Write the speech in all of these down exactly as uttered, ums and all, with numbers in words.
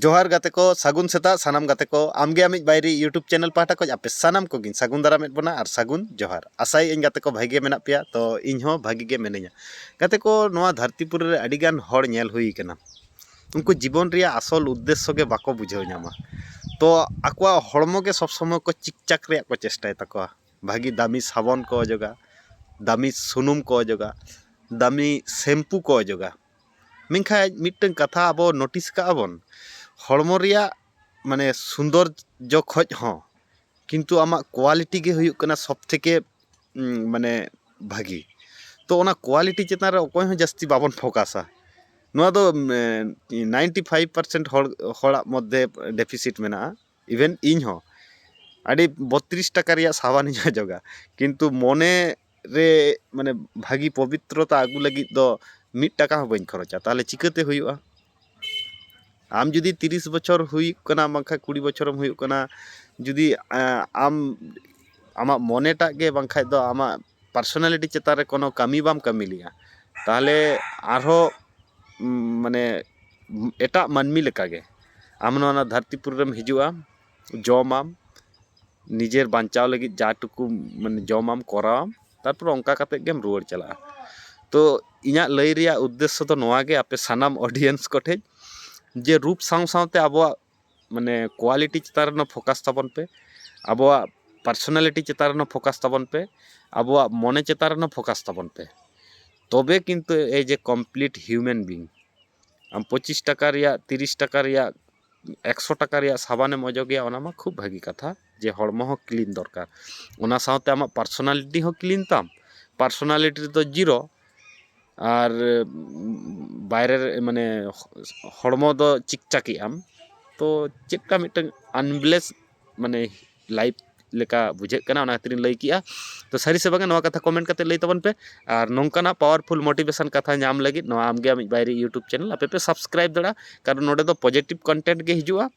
ᱡᱚᱦᱟᱨ ᱜᱟᱛᱮ ᱠᱚ, ᱥᱟᱹᱜᱩᱱ ᱥᱮᱛᱟᱜ ᱥᱟᱱᱟᱢ ᱜᱟᱛᱮ ᱠᱚ᱾ ᱟᱢᱜᱮ ᱟᱢᱤᱡ ᱵᱟᱭᱨᱤ YouTube ᱪᱮᱱᱮᱞ ᱯᱟᱦᱴᱟ ᱠᱷᱚᱱ ᱟᱯᱮ ᱥᱟᱱᱟᱢ ᱠᱚᱜᱮᱧ ᱥᱟᱹᱜᱩᱱ ᱫᱟᱨᱟᱢᱮᱫ ᱵᱚᱱᱟ ᱟᱨ ᱥᱟᱹᱜᱩᱱ ᱡᱚᱦᱟᱨ᱾ ᱟᱥᱟᱭᱟᱹᱧ ᱜᱟᱛᱮ ᱠᱚ ᱵᱷᱟᱜᱮ ᱜᱮ ᱢᱮᱱᱟᱜ ᱯᱮᱭᱟ, ᱛᱚ ᱤᱧ ᱦᱚᱸ ᱵᱷᱟᱜᱮ ᱜᱮ ᱢᱤᱱᱟᱹᱧᱟ᱾ ᱜᱟᱛᱮ ᱠᱚ, ᱱᱚᱣᱟ ᱫᱷᱟᱹᱨᱛᱤᱯᱩᱨᱤ ᱨᱮ ᱟᱹᱰᱤᱜᱟᱱ ᱦᱚᱲ ᱧᱮᱞ ᱦᱩᱭ ᱠᱟᱱᱟ, ᱩᱱᱠᱩ ᱡᱤᱵᱚᱱ ᱨᱮᱭᱟᱜ ᱟᱥᱚᱞ ᱩᱫᱽᱫᱮᱥᱥᱚ ᱜᱮ ᱵᱟᱠᱚ ᱵᱩᱡᱷᱟᱹᱣ ᱧᱟᱢᱟ᱾ ᱛᱚ ᱟᱠᱚᱣᱟᱜ ᱦᱚᱲᱢᱚ ᱜᱮ ᱥᱚᱵᱽ ᱥᱚᱢᱚᱭ ᱠᱚ ᱪᱤᱠ ᱪᱟᱠ ᱨᱮᱭᱟᱜ ᱠᱚ ᱪᱮᱥᱴᱟᱭ ᱛᱟᱠᱚᱣᱟ᱾ ᱵᱷᱟᱹᱜᱤ ᱫᱟᱢᱤ ᱥᱟᱵᱚᱱ ᱠᱚ ᱚᱡᱚᱜᱟ, ᱫᱟᱢᱤ ᱥᱩᱱᱩᱢ ᱠᱚ ᱚᱡᱚᱜᱟ, ᱫᱟᱢᱤ ᱥᱮᱢᱯᱩ ᱠᱚ ᱚᱡᱚᱜᱟ᱾ ᱢᱮᱱᱠᱷᱟᱱ ᱢᱤᱫᱴᱟᱝ ᱠᱟᱛᱷᱟ ᱟᱵᱚ ᱱᱳᱴᱤᱥ ᱠᱟᱜᱼᱟ ᱵᱚᱱ, ᱦᱚᱲᱢᱚ ᱨᱮᱭᱟᱜ ᱢᱟᱱᱮ ᱥᱩᱱᱫᱚᱨᱡᱚ ᱠᱷᱚᱡ ᱦᱚᱸ ᱠᱤᱱᱛᱩ ᱟᱢᱟᱜ ᱠᱳᱣᱟᱞᱤᱴᱤ ᱜᱮ ᱦᱩᱭᱩᱜ ᱠᱟᱱᱟ ᱥᱚᱵ ᱛᱷᱮᱠᱮ ᱩᱸ, ᱢᱟᱱᱮ ᱵᱷᱟᱹᱜᱤ᱾ ᱛᱚ ᱚᱱᱟ ᱠᱳᱣᱟᱞᱤᱴᱤ ᱪᱮᱛᱟᱱ ᱨᱮ ᱚᱠᱚᱭ ᱦᱚᱸ ᱡᱟᱹᱥᱛᱤ ᱵᱟᱵᱚᱱ ᱯᱷᱳᱠᱟᱥᱟ᱾ ᱱᱚᱣᱟ ᱫᱚ ᱱᱟᱭᱤᱱᱴᱤ ᱯᱷᱟᱭᱤᱵᱷ ᱯᱟᱨᱥᱮᱱᱴ ᱦᱚᱲ, ᱦᱚᱲᱟᱜ ᱢᱚᱫᱽᱫᱷᱮ ᱰᱮᱯᱷᱤᱥᱤᱴ ᱢᱮᱱᱟᱜᱼᱟ᱾ ᱤᱵᱷᱮᱱ ᱤᱧ ᱦᱚᱸ ᱟᱹᱰᱤ ᱵᱚᱛᱨᱤᱥ ᱴᱟᱠᱟ ᱨᱮᱭᱟᱜ ᱥᱟᱵᱟᱱᱤᱧ ᱚᱡᱚᱜᱟ, ᱠᱤᱱᱛᱩ ᱢᱚᱱᱮ ᱨᱮ ᱢᱟᱱᱮ ᱵᱷᱟᱹᱜᱤ ᱯᱚᱵᱤᱛᱨᱚᱛᱟ ᱟᱹᱜᱩ ᱞᱟᱹᱜᱤᱫ ᱫᱚ ᱢᱤᱫ ᱴᱟᱠᱟ ᱦᱚᱸ ᱵᱟᱹᱧ ᱠᱷᱚᱨᱚᱪᱟ᱾ ᱛᱟᱦᱚᱞᱮ ᱪᱤᱠᱟᱹᱛᱮ ᱦᱩᱭᱩᱜᱼᱟ? ᱟᱢ ᱡᱩᱫᱤ ᱛᱤᱨᱤᱥ ᱵᱚᱪᱷᱚᱨ ᱦᱩᱭᱩᱜ ᱠᱟᱱᱟ, ᱵᱟᱝᱠᱷᱟᱱ ᱠᱩᱲᱤ ᱵᱚᱪᱷᱚᱨᱮᱢ ᱦᱩᱭᱩᱜ ᱠᱟᱱᱟ, ᱡᱩᱫᱤ ᱟᱢ ᱟᱢᱟᱜ ᱢᱚᱱᱮᱴᱟᱜ ᱜᱮ ᱵᱟᱝᱠᱷᱟᱡ ᱫᱚ ᱟᱢᱟᱜ ᱯᱟᱨᱥᱳᱱᱟᱞᱤᱴᱤ ᱪᱮᱛᱟᱱ ᱨᱮ ᱠᱳᱱᱳ ᱠᱟᱹᱢᱤ ᱵᱟᱢ ᱠᱟᱹᱢᱤ ᱞᱮᱜᱼᱟ, ᱛᱟᱦᱚᱞᱮ ᱟᱨᱦᱚᱸ ᱩᱸ, ᱢᱟᱱᱮ ᱮᱴᱟᱜ ᱢᱟᱹᱱᱢᱤ ᱞᱮᱠᱟᱜᱮ ᱟᱢ ᱱᱚᱣᱟ ᱫᱷᱟᱹᱨᱛᱤᱯᱩᱨᱤ ᱨᱮᱢ ᱦᱤᱡᱩᱜᱼᱟ, ᱡᱚᱢᱟᱢ, ᱱᱤᱡᱮᱨ ᱵᱟᱧᱪᱟᱣ ᱞᱟᱹᱜᱤᱫ ᱡᱟ ᱴᱩᱠᱩ ᱢᱟᱱᱮ ᱡᱚᱢᱟᱢ ᱠᱚᱨᱟᱣᱟᱢ, ᱛᱟᱨᱯᱚᱨ ᱚᱱᱠᱟ ᱠᱟᱛᱮᱫ ᱜᱮᱢ ᱨᱩᱣᱟᱹᱲ ᱪᱟᱞᱟᱜᱼᱟ᱾ ᱛᱚ ᱤᱧᱟᱹᱜ ᱞᱟᱹᱭ ᱨᱮᱭᱟᱜ ᱩᱫᱽᱫᱮᱥᱥᱚ ᱫᱚ ᱱᱚᱣᱟ ᱜᱮ ᱟᱯᱮ ᱥᱟᱱᱟᱢ ᱚᱰᱤᱭᱮᱱᱥ ᱠᱚᱴᱷᱮᱡ, ᱡᱮ ᱨᱩᱯ ᱥᱟᱶ ᱥᱟᱶᱛᱮ ᱟᱵᱚᱣᱟᱜ ᱢᱟᱱᱮ ᱠᱳᱣᱟᱞᱤᱴᱤ ᱪᱮᱛᱟᱱ ᱨᱮᱦᱚᱸ ᱯᱷᱳᱠᱟᱥ ᱛᱟᱵᱚᱱ ᱯᱮ, ᱟᱵᱚᱣᱟᱜ ᱯᱟᱨᱥᱳᱱᱟᱞᱤᱴᱤ ᱪᱮᱛᱟᱱ ᱨᱮᱦᱚᱸ ᱯᱷᱳᱠᱟᱥ ᱛᱟᱵᱚᱱ ᱯᱮ, ᱟᱵᱚᱣᱟᱜ ᱢᱚᱱᱮ ᱪᱮᱛᱟᱱ ᱨᱮᱦᱚᱸ ᱯᱷᱳᱠᱟᱥ ᱛᱟᱵᱚᱱ ᱯᱮ᱾ ᱛᱚᱵᱮ ᱠᱤᱱᱛᱩ ᱮᱡ ᱮ ᱠᱚᱢᱯᱞᱤᱴ ᱦᱤᱭᱩᱢᱮᱱ ᱵᱤᱝ ᱟᱢ ᱯᱚᱸᱪᱤᱥ ᱴᱟᱠᱟ ᱨᱮᱭᱟᱜ, ᱛᱤᱨᱤᱥ ᱴᱟᱠᱟ ᱨᱮᱭᱟᱜ, ᱮᱠᱥᱚ ᱴᱟᱠᱟ ᱨᱮᱭᱟᱜ ᱥᱟᱵᱟᱱᱮᱢ ᱚᱡᱚᱜᱮᱭᱟ, ᱚᱱᱟ ᱢᱟ ᱠᱷᱩᱵ ᱵᱷᱟᱹᱜᱤ ᱠᱟᱛᱷᱟ ᱡᱮ ᱦᱚᱲᱢᱚ ᱦᱚᱸ ᱠᱞᱤᱱ ᱫᱚᱨᱠᱟᱨ᱾ ᱚᱱᱟ ᱥᱟᱶᱛᱮ ᱟᱢᱟᱜ ᱯᱟᱨᱥᱳᱱᱟᱞᱤᱴᱤ ᱦᱚᱸ ᱠᱞᱤᱱ ᱛᱟᱢ, ᱯᱟᱨᱥᱳᱱᱟᱞᱤᱴᱤ ᱨᱮᱫᱚ ᱡᱤᱨᱳ, ᱟᱨ ᱵᱟᱭᱨᱮ ᱨᱮ ᱢᱟᱱᱮ ᱦᱚᱲᱢᱚ ᱫᱚ ᱪᱤᱠᱪᱟᱠᱮᱜ ᱟᱢ, ᱛᱚ ᱪᱮᱫᱠᱟ ᱢᱤᱫᱴᱟᱝ ᱟᱱᱵᱞᱮᱥ ᱢᱟᱱᱮ ᱞᱟᱭᱤᱯᱷ ᱞᱮᱠᱟ ᱵᱩᱡᱷᱟᱹᱜ ᱠᱟᱱᱟ, ᱚᱱᱟ ᱠᱷᱟᱹᱛᱤᱨᱤᱧ ᱞᱟᱹᱭ ᱠᱮᱜᱼᱟ᱾ ᱛᱚ ᱥᱟᱹᱨᱤ ᱥᱮ ᱵᱟᱝᱟ, ᱱᱚᱣᱟ ᱠᱟᱛᱷᱟ ᱠᱚᱢᱮᱱᱴ ᱠᱟᱛᱮ ᱞᱟᱹᱭ ᱛᱟᱵᱚᱱ ᱯᱮ᱾ ᱟᱨ ᱱᱚᱝᱠᱟᱱᱟᱜ ᱯᱟᱣᱟᱨᱯᱷᱩᱞ ᱢᱳᱴᱤᱵᱷᱮᱥᱚᱱ ᱠᱟᱛᱷᱟ ᱧᱟᱢ ᱞᱟᱹᱜᱤᱫ ᱱᱚᱣᱟ ᱟᱢᱜᱮ ᱟᱢᱤᱡ ᱵᱟᱭᱨᱤ YouTube ᱪᱮᱱᱮᱞ ᱟᱯᱮ ᱯᱮ ᱥᱟᱵᱥᱠᱨᱟᱭᱤᱵ ᱫᱟᱲᱮᱭᱟᱜᱼᱟ, ᱠᱟᱨᱚᱱ ᱱᱚᱰᱮ ᱫᱚ ᱯᱚᱡᱮᱴᱤᱵᱷ ᱠᱚᱱᱴᱮᱱᱴ ᱜᱮ ᱦᱤᱡᱩᱜᱼᱟ᱾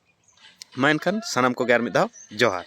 ᱢᱟ ᱮᱱᱠᱷᱟᱱ ᱥᱟᱱᱟᱢ ᱠᱚᱜᱮ ᱟᱨ ᱢᱤᱫ ᱫᱷᱟᱣ ᱡᱚᱦᱟᱨ᱾